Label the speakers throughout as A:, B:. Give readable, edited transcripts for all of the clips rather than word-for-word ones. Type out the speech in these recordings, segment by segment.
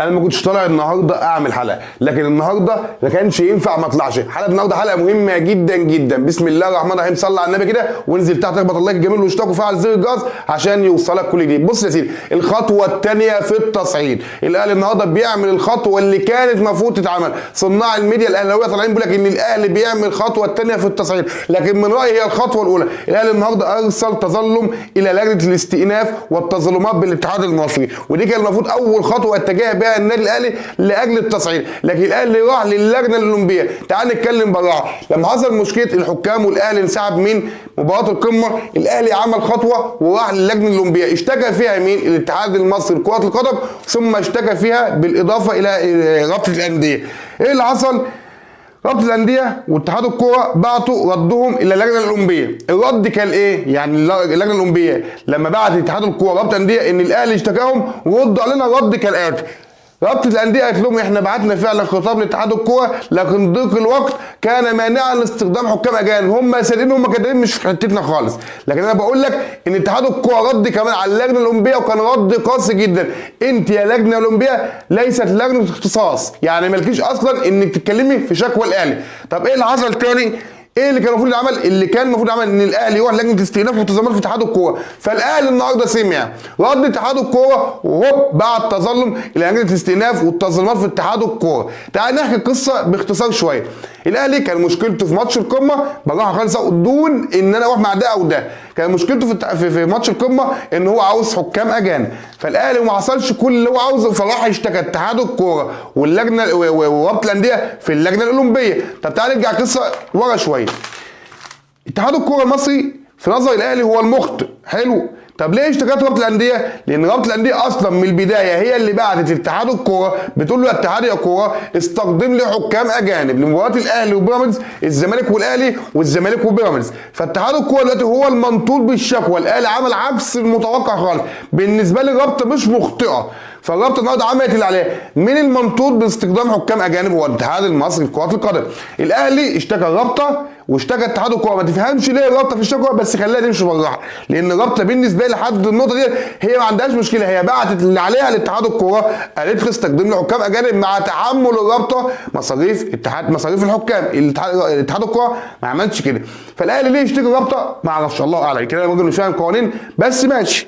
A: انا ما كنتش طالع النهارده اعمل حلقة، لكن النهارده ما كانش ينفع ما اطلعش. حلقة النهارده حلقة مهمة جدا جدا. بسم الله الرحمن الرحيم، صلى على النبي كده وانزل تحت اخبط ال like الجميل واشترك وفعل زر الجرس عشان يوصلك كل جديد. بص يا سيدي، الخطوة الثانية في التصعيد، الاهلي النهارده بيعمل الخطوة اللي كانت المفروض تتعمل. صناع الميديا الاهلاوية طالعين بيقول لك ان الاهلي بيعمل الخطوة الثانية في التصعيد، لكن من رايي هي الخطوة الاولى. الاهلي النهارده ارسل تظلم الى لجنة الاستئناف والتظلمات بالاتحاد المصري، ودي كان المفروض اول خطوة اتجه بها النادي الاهلي لاجل التصعيد، لكن الاهلي راح للجنة الاولمبية. تعال نتكلم براحة. لما حصل مشكلة الحكام والاهلي انسحب من مباراة القمه، الاهلي عمل خطوة وراح للجنة الاولمبية، اشتكى فيها مين؟ الاتحاد المصري لكرة القدم، ثم اشتكى فيها بالاضافة الى رابطه الاندية. ايه اللي حصل؟ رابطه الاندية واتحاد الكورة بعتوا ردهم الى اللجنة الاولمبية. الرد كان ايه؟ يعني اللجنة الاولمبية لما بعت اتحاد الكورة رابطه الاندية ان الاهلي اشتكاهم، وردوا علينا رد كالاتي: رابطه الاندية قالت لهم احنا بعتنا فعلا خطاب لاتحاد الكورة، لكن ضيق الوقت كان مانعا لاستخدام حكام اجانب. هم صادقين، هم كدابين، مش في حتتنا خالص. لكن انا بقول لك ان اتحاد الكورة رد كمان على اللجنة الاولمبية، وكان رد قاسي جدا. انت يا لجنة اولمبيه ليست لجنة اختصاص، يعني مالكيش اصلا انك تتكلمي في شكوى الاهلي. طب ايه اللي حصل تاني؟ ايه اللي كان المفروض يتعمل؟ اللي كان المفروض يتعمل ان الاهلي يروح لجنة استئناف وتظلمات في اتحاد الكورة. فالاهلي النهارده سمع رد اتحاد الكورة وهوب بعت تظلم الى لجنة الاستئناف والتظلمات في اتحاد الكورة. تعال نحكي القصة باختصار شوية. الاهلي كان مشكلته في ماتش القمه بالراحة خالص، دون ان انا اروح مع ده او ده. كان مشكلته في ماتش القمه ان هو عاوز حكام اجانب، فالاهلي ما حصلش كل اللي هو عاوزه، فراح اشتكى اتحاد الكورة واللجنة ورابطه الاندية في اللجنة الاولمبية. طب تعال نرجع القصة ورا شوية. اتحاد الكورة المصري في نظر الاهلي هو المخطئ، حلو. طب ليه اشتكت رابطه الاندية؟ لان رابطه الاندية اصلا من البداية هي اللي بعتت اتحاد الكورة بتقول له يا اتحاد يا كورة استخدم لي حكام اجانب لمباراة الاهلي وبيراميدز، الزمالك والاهلي، والزمالك وبيراميدز. فاتحاد الكورة دلوقتي هو المنطول بالشكوى. الاهلي عمل عكس المتوقع خالص. بالنسبة لي الرابطة مش مخطئه، فالرابطه النهارده عملت اللي عليها. مين المنطول باستخدام حكام اجانب؟ هو الاتحاد المصري لكرة القدم. الاهلي اشتكى الرابطة واشتكى اتحاد الكورة. ما تفهمش ليه الرابطة في الشكوى، بس خليها تمشي بالراحة، لان الرابطة بالنسبة لي لحد النقطة دي هي ما عندهاش مشكلة. هي بعتت اللي عليها لاتحاد الكورة، قالت له استخدم لي حكام اجانب مع تحمل الرابطة مصاريف اتحاد مصاريف الحكام. اتحاد الكورة ما عملش كده. فالاهلي ليه يشتكي الرابطة؟ ما اعرفش، الله اعلم. كده الراجل مش فاهم قوانين، بس ماشي.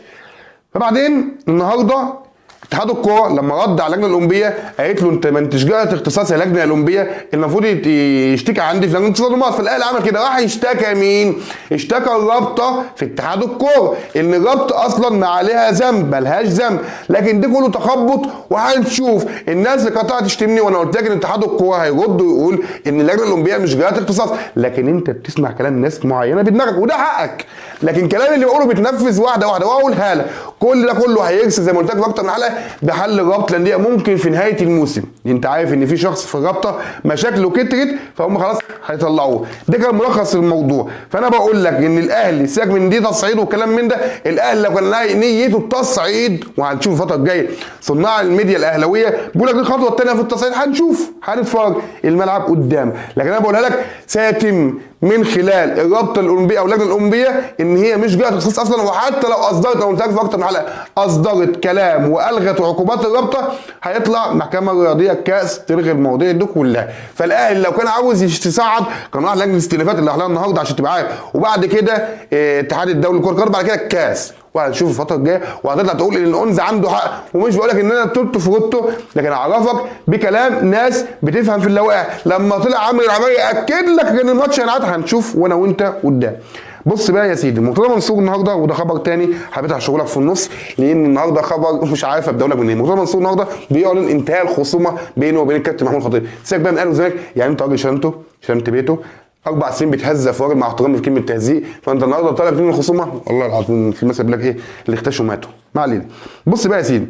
A: فبعدين النهارده اتحاد الكورة لما رد على اللجنة الاولمبية قالت له انت ما انتش جهة اختصاص يا لجنة اولمبيه، المفروض يشتكي عندي في لجنة التظلمات. فالاهلي عمل كده، راح اشتكى مين؟ اشتكى الرابطة في اتحاد الكورة، ان الرابطة اصلا ما عليها ذنب، ملهاش ذنب. لكن ده كله تخبط، وهنشوف الناس اللي قطعت تشتمني، وانا قلت لك ان اتحاد الكورة هيرد ويقول ان اللجنة الاولمبية مش جهة اختصاص، لكن انت بتسمع كلام ناس معينة بدماغك وده حقك، لكن كلام اللي بقوله بيتنفذ واحدة واحدة. واقولها لك كل ده كله هيرسي زي ما قلت لك في اكتر من حلقة بحل رابطه الاندية ممكن في نهاية الموسم. انت عارف ان في شخص في الرابطة مشاكله كترت، فهم خلاص هيطلعوه. ده كان ملخص الموضوع. فانا بقول لك ان الاهلي سيبك من دي تصعيد وكلام من ده، الاهلي لو كان نيته التصعيد، وهنشوف الفترة الجاية صناع الميديا الاهلاوية بيقول لك الخطوة الثانية في التصعيد، هنشوف، هنتفرج، الملعب قدام. لكن انا بقولها لك سيتم من خلال الرابطة الاولمبية او اللجنة الاولمبية ان هي مش جهة اختصاص اصلا، وحتى لو اصدرت، او قلت لك في اكتر من حلقة، اصدرت كلام والغت عقوبات الرابطة، هيطلع محكمة رياضية كاس تلغي المواضيع دي كلها. فالاهلي لو كان عاوز يتصعد كان راح لجنة الاستئنافات اللي راح لها النهارده عشان تبقى عارف، وبعد كده اتحاد الدولي لكرة القدم، بعد كده الكاس. وهنشوف الفترة الجاية، وهتطلع تقول ان الأونز عنده حق. ومش بقول لك ان انا توتو فروتو، لكن اعرفك بكلام ناس بتفهم في اللوائح. لما طلع عمرو العمري اكد لك ان الماتش هينعاد، هنشوف وانا وانت قدام. بص بقى يا سيدي، مرتضى منصور النهارده، وده خبر تاني حبيت اشغلك في النص لان النهارده خبر مش عارف ابدا لك منين. مرتضى منصور النهارده بيعلن انتهاء الخصومة بينه وبين الكابتن محمود الخطيب. سيبك بقى من اهلي وزمالك، يعني انت راجل شتمته، شتمت بيته 4 سنين بتهزق في راجل مع احترامي في كلمة تهزيق، فانت النهارده طالع بتنهي الخصومة. والله العظيم في مثل بيقول لك ايه، اللي اختشوا ماتوا. ما علينا. بص بقى يا سيدي،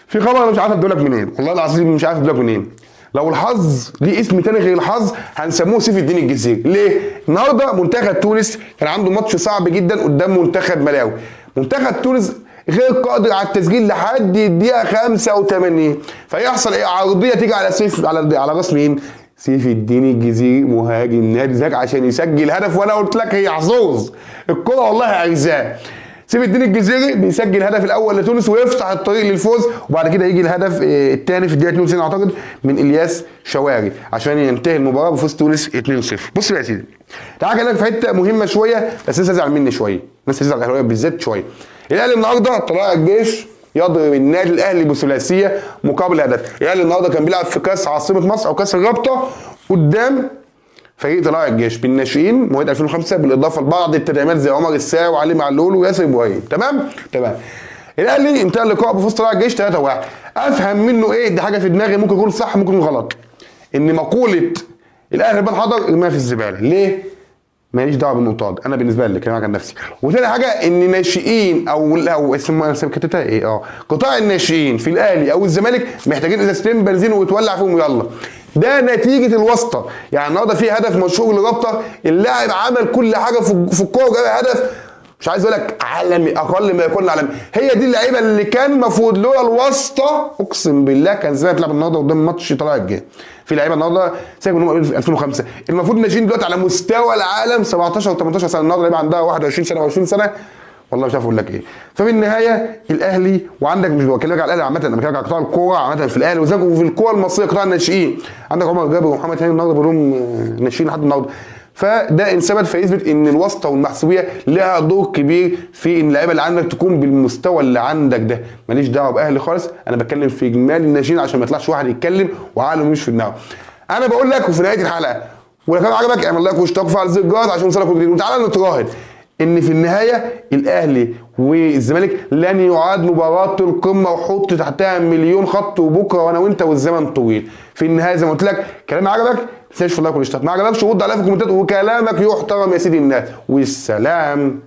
A: في خبر انا مش عارف ابدا لك منين، والله العظيم مش عارف ابدا لك منين. لو الحظ ليه اسم تاني غير الحظ هنسموه سيف الدين الجزيري. ليه؟ النهارده منتخب تونس كان عنده ماتش صعب جدا قدام منتخب ملاوي. منتخب تونس غير قادر على التسجيل لحد الدقيقة 85، فيحصل ايه؟ عرضية تيجي على سيف، على راس مين؟ سيف الدين الجزيري مهاجم نادي الزمالك عشان يسجل هدف. وانا قلت لك هي حظوظ الكره، والله ارزاق. سيف الدين الجزيري بيسجل الهدف الاول لتونس ويفتح الطريق للفوز، وبعد كده يجي الهدف الثاني في الدقيقة 92 اعتقد من الياس شواري عشان ينتهي المباراة بفوز تونس 2-0. بص يا سيدي، تعالى اكلمك في حتة مهمة شوية، بس الناس هتزعل مني شوية، الناس هتزعل الاهلاوية بالذات شوية. الاهلي النهارده طلائع الجيش يضرب النادي الاهلي بثلاثيه مقابل هدف. الاهلي النهارده كان بيلعب في كاس عاصمة مصر او كاس الرابطة قدام فريق طلائع الجيش بالناشئين مواليد 2005، بالاضافة لبعض التدعيمات زي عمر الساعي وعلي معلول وياسر ابراهيم. تمام تمام. الاهلي انتهى اللقاء بفوز طلائع الجيش 3-1. افهم منه ايه؟ دي حاجة في دماغي، ممكن يكون صح ممكن يكون غلط، ان مقولة الاهلي بن حضر ارميها في الزبالة. ليه؟ ماليش دعوه بالنقطة دي، انا بالنسبة لي كلامك عن نفسي. وثاني حاجة ان ناشئين او اسمها كتبتها ايه، قطاع الناشئين في الاهلي او الزمالك محتاجين ازازتين بنزين وتولع فيهم يلا. ده نتيجة الواسطة. يعني النهارده في هدف مشهور للرابطة، اللاعب عمل كل حاجة في الكورة وجاب هدف، مش عايز اقول لك عالمي، اقل ما يكون عالمي. هي دي اللعيبة اللي كان المفروض لولا الواسطة اقسم بالله كان زمان بتلعب النهارده قدام ماتش طلائع الجيش. في لعيبة النهارده سيبك منهم في 2005، المفروض ناشئين دلوقتي على مستوى العالم 17 و18 سنة، النهارده لعيبة عندها 21 سنة و20 سنة، والله مش عارف اقول لك ايه. ففي النهاية الاهلي، وعندك مش بكلمك على الاهلي عامة، انا بكلمك على قطاع الكورة عامة في الاهلي وفي الكورة المصرية قطاع الناشئين، عندك عمر جابر ومحمد هاني النهارده بيقولوا ناشئين لحد النهارده. فده ان ثبت فيثبت ان الواسطة والمحسوبيه لها دور كبير في ان اللعيبة اللي عندك تكون بالمستوى اللي عندك ده. ماليش دعوه باهلي خالص، انا بتكلم في اجمالي الناشئين عشان ما يطلعش واحد يتكلم وعقله مش في دماغه. انا بقول لك وفي نهاية الحلقة، ولو كان عجبك اعمل like واشتراك وفعل زر الجرس عشان يوصلك كل جديد. وتعالى نتراهن ان في النهاية الاهلي والزمالك لن يعاد مباراة القمه، وحط تحتها مليون خط، وبكره وانا وانت والزمن طويل. في النهاية زي ما قلت لك، كلام عجبك ما تنساش في ال like والاشتراك، ما عجبكش رد عليا في الكومنتات، وكلامك يحترم يا سيدي الناس. والسلام.